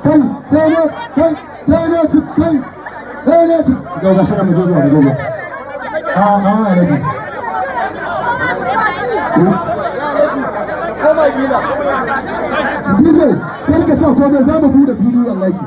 Kai, sai ne, kai, sai ne ci, kai, sai ne ci. Ga shi mu zo zuwa, mu zo zuwa. A a alaji. DJ, kar ka sa komai, za mu bude fili wallahi.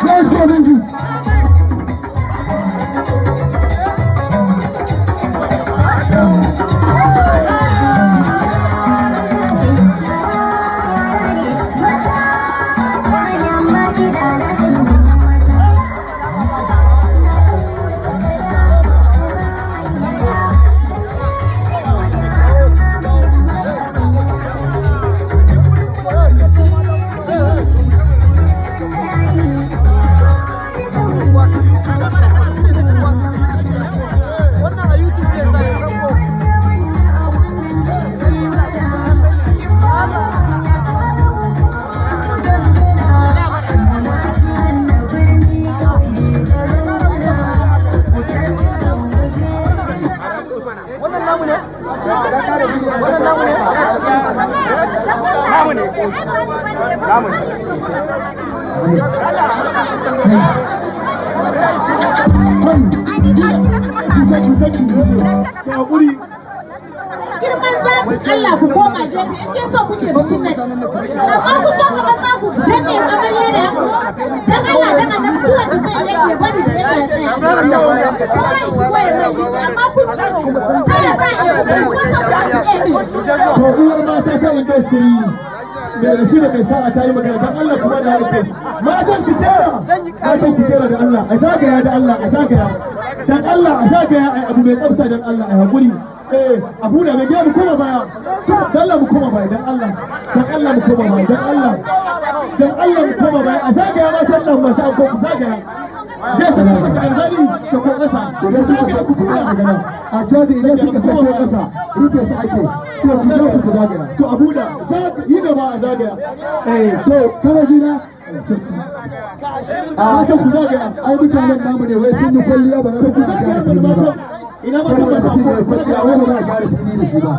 Let's go, DJ. Girman zatin Allah, ku koma gefe in dai so kuke bikin nan, amma ku zo kamar za ku danne amarya da ango. Dan Allah, dan annabi, duk wanda zai rage bari da ya tsaya, kowa ya shigo ya mai biki, amma kun ci ta ya za a iya ku ko so ku iya. To, uwar mata ta industry mai shi da mai sa'a ta yi magana. Dan Allah kuma da haɗin matan ku tsera, matan ku tsera da Allah, a zagaya da Allah, a zagaya dan Allah, a zagaya, ai abu mai tsafta, dan Allah ai hakuri. Eh, abu da mai gida, mu koma baya dan Allah, mu koma baya dan Allah, dan Allah mu koma baya dan Allah, dan Allah mu koma baya, a zagaya. Matan nan masu anko, ku zagaya, zai saka masa albani ta ko kasa. Idan suka sa ku tura daga nan a jadi, idan suka sako kasa, rufe su ake. To, ku ja su, ku zagaya. To, abu da yi gaba, a zagaya. Eh, to, kana ji na? A matan ku zagaya. Ai mutanen namu ne, wai sun yi kwalliya, ba za su ku iya zagaya gyara mana fili ba. matan, ina matan Saboda masu mutum anko ya yi ku kwalliya, zagaya. wai ba za a gyara fili da shi ba.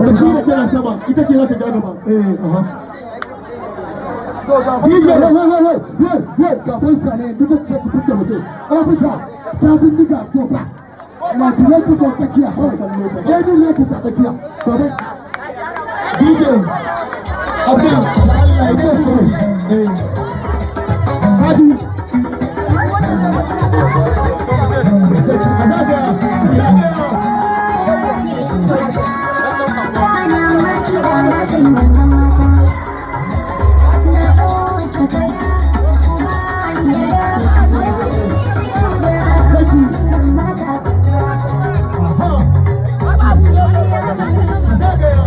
Bashira tana sama, ita ce za ta ja gaba. Eh, aha. DJ. Wai, wai, wai, wai, wai, ga fansa ne, duk ce su fitta mutum. Ofisa, sabon diga ko ba. Na direct so tsakiya kawai. Daidai ne ka sa tsakiya. Baba, DJ Abdul, Allah ya sa su. Eh, Kaji a zagaya, a zagaya. Sarki, aha, a zagaya.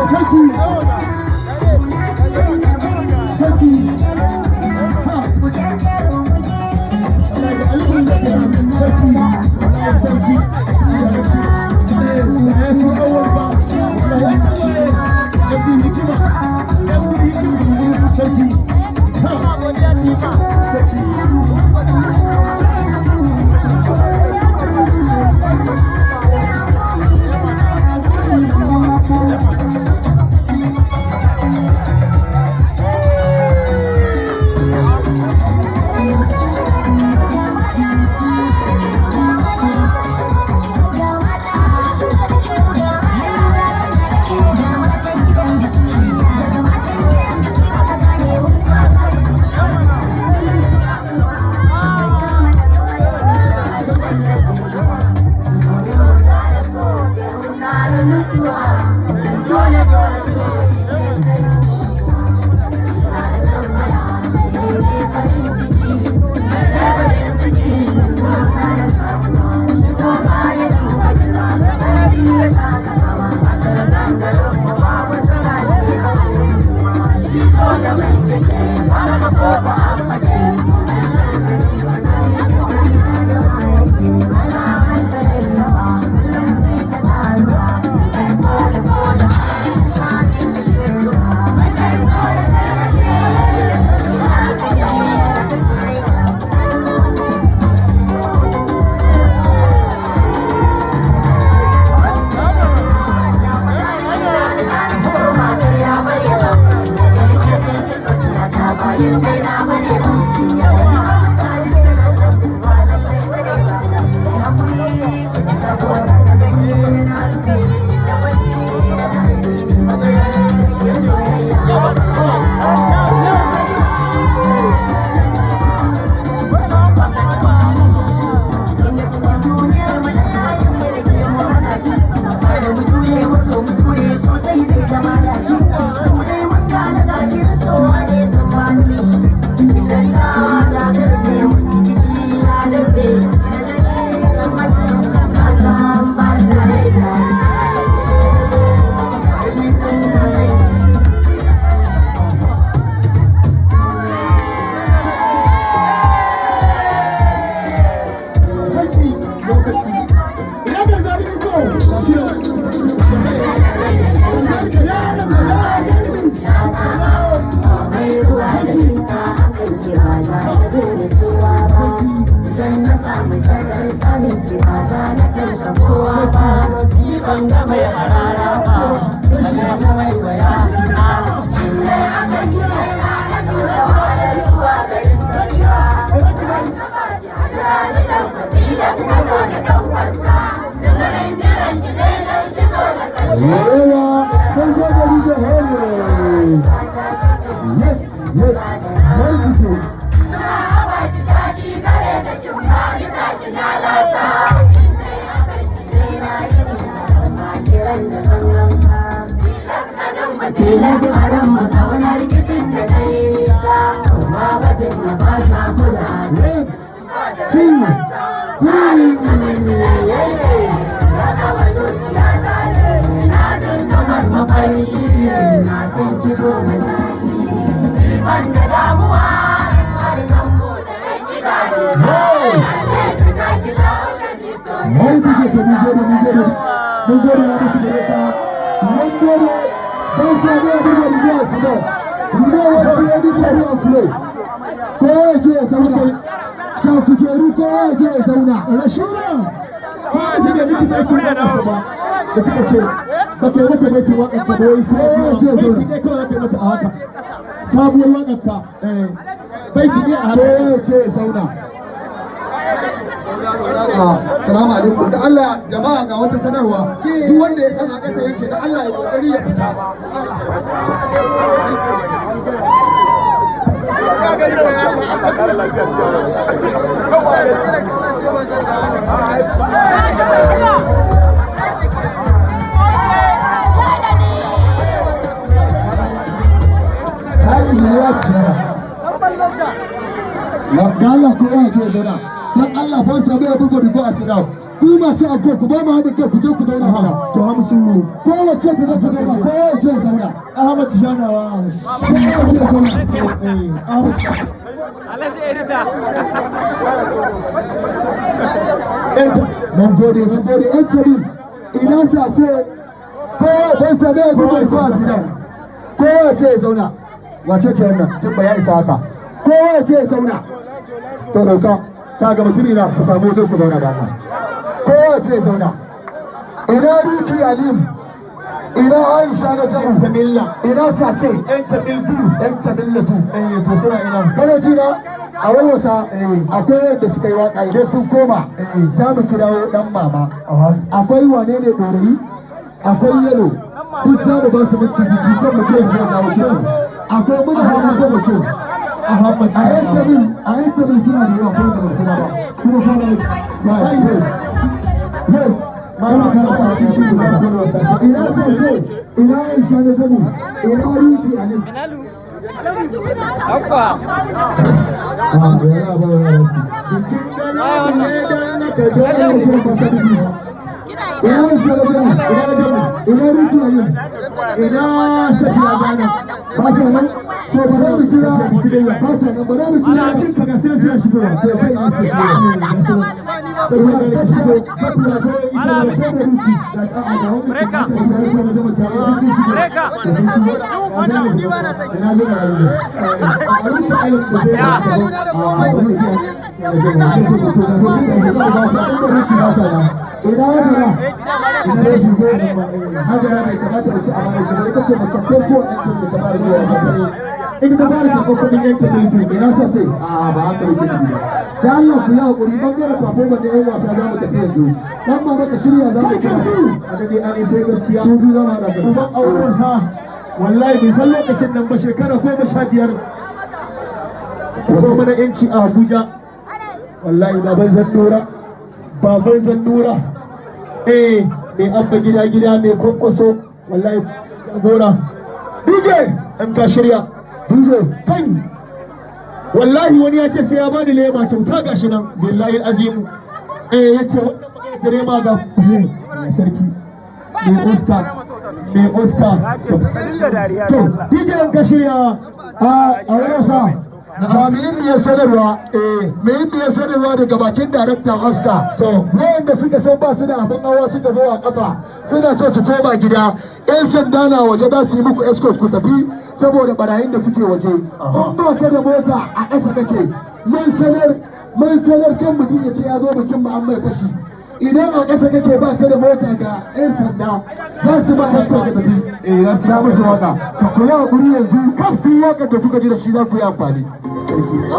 Sarki, sarki, ha. Sarki, ya so awal ba ya hikima, ya hikima, sarki, ha, sarki. Ban ga mai harara ba, ba nemi waiwaya. In dai aka kira na tura wayar zuwa garin Basa. Jira ni dan tilas na zo da ɗan fansa. Jimirin jiran ki ne dan ki zo da kalle. Yawa, mun gode DJ Henry. Yes, yes, Markice. Zuma a baki daɗi gare da kin bani taki na lasa. In dai akan ki ne na yi nisa, ba kiran da zan amsa. Tilas ganin mu tilas barin mu kauna rikicin da na yi nisa. Sau ma batun na fasa kula. One, two, three. Ya kama zuciya ta ne, na jin kamar mafarki ne, na san ki so mataki. Ni ban da damuwa, in har zan buɗe ɗan idanu. Lalle ki ta ki dawo da ni so. Markice, to mun gode, mun gode. Mun gode ya musu da yaka. Mun gode. Don sami abin da riga su ba. Riga wasu ya ni on floor. Kowa ya je ya zauna. Ga kujeru, kowa ya je ya zauna. Rashida, ba su da miki baitin waƙar ba da kuka ce ba kai mata baitin waƙar ka ba, wai sai Kowa ya je ya zauna. baiti ne kawai za ka yi mata a haka, sabuwar waƙar ka, baiti ne a haka. Kowa ya je ya zauna. Salamu alaikum. Da Allah jama'a, ga wata sanarwa. Duk wanda ya san a ƙasa yake, da Allah ya kokari ya fita. Sai ne ya kira. Da Allah kowa ya je ya zauna. Dan Allah ba sa mai bugu rigo a sit down. Ku masu anko, ku ba mu haɗin kai, ku je ku zauna mana. To Hamsu. Kowace ta zasa zauna, kowa ya je ya zauna. Ahmad Shanawa. Kowa ya je ya zauna. Ahmad. Alhaji Edita. Mun gode, mun gode. Yan cabin ina sa sai kowa ban sa mai bugu rigo a sit down. Kowa ya je ya zauna. Wace ce wannan? Tun ba ya isa haka. Kowa ya je ya zauna. To dauka, ka ga mutumi na, ku samu wajen ku zauna da Allah. Kowa ya je ya zauna. Ina Ruki Alim, ina Aisha na Jamu, Tamilla. Ina Sase, Yan Tamildu. Yan Tamillatu. To suna ina? Kana ji na, a wasa akwai wanda suka yi waka, idan sun koma za mu kirawo dan mama. Akwai wane ne ɗorayi, akwai yalo, duk za mu ba su minti 2 kan mu ce su zai dawo shi. Akwai muna da goma shi. Ahmad. A yan tabil suna da yawa kuma da ba kuma ba kuma fara right, wait, wait. Mama ka sa cikin shi guda. Ina Sase, ina Aisha na Jamu, ina Ruki Alim. Abba. Ah, ya ba ya ba. Ina Aisha na Jamu, Ina na Jamu? Ina Ruki Alim. Ina Safiya Gana? Ba sa nan, to ba za mu kira, ba sa nan, ba za mu kira. Ana jin ka, ga sai suna shigowa. To kai ne suka shigo. Saboda ta shigo, saboda ta ita da ta Ruki. Breka. Breka. Ina zuwa yanzu. Ina Hajara, ina da shigo Hajara, bai kamata da ci amana ki, ita ce mace farko a yankin da ta fara zuwa wajen. Ita ta fara karɓar kuɗin yan Tamildu. Ina sa sai a ba haka muke nufi ba. Da Allah ku yi hakuri, bangaren performance na yan wasa za mu tafi yanzu. Dan mama, ka shirya, za mu kira. A dade an sai gaskiya. Su biyu za mu haɗa ka. Uban auren sa, wallahi bai san lokacin nan ba, shekara 15 ko mana yanci a Abuja. Wallahi baban Zannura, baban Zannura, mai abba gida gida, mai kwankwaso, wallahi gora. DJ, in ka shirya. DJ. Kai, wallahi wani ya ce sai ya bani lema kyauta, gashi nan, billahi azim. Ya ce wannan magana ta lema ga mai sarki, mai Oscar, mai Oscar. To DJ, in ka shirya. A wani sa ga muhimmiyar sanarwa, muhimmiyar sanarwa daga bakin daraktan Oscar. To. Wayanda suka san ba su da abin hawa suka zo a kafa, suna so su koma gida, yan sanda na waje, za su yi muku escort ku tafi, saboda barayin da suke waje. In ba ka da mota, a ƙasa kake. Mun sanar, mun sanar, kan mutum ya ce ya zo bikin mu an mai fashi. Idan a ƙasa kake, ba ka da mota, ga 'yan sanda za su ba escort ka tafi. Eh, za su. Sa musu waka. To, ku yi hakuri, yanzu kaf duk wakar da kuka ji da shi za ku yi amfani.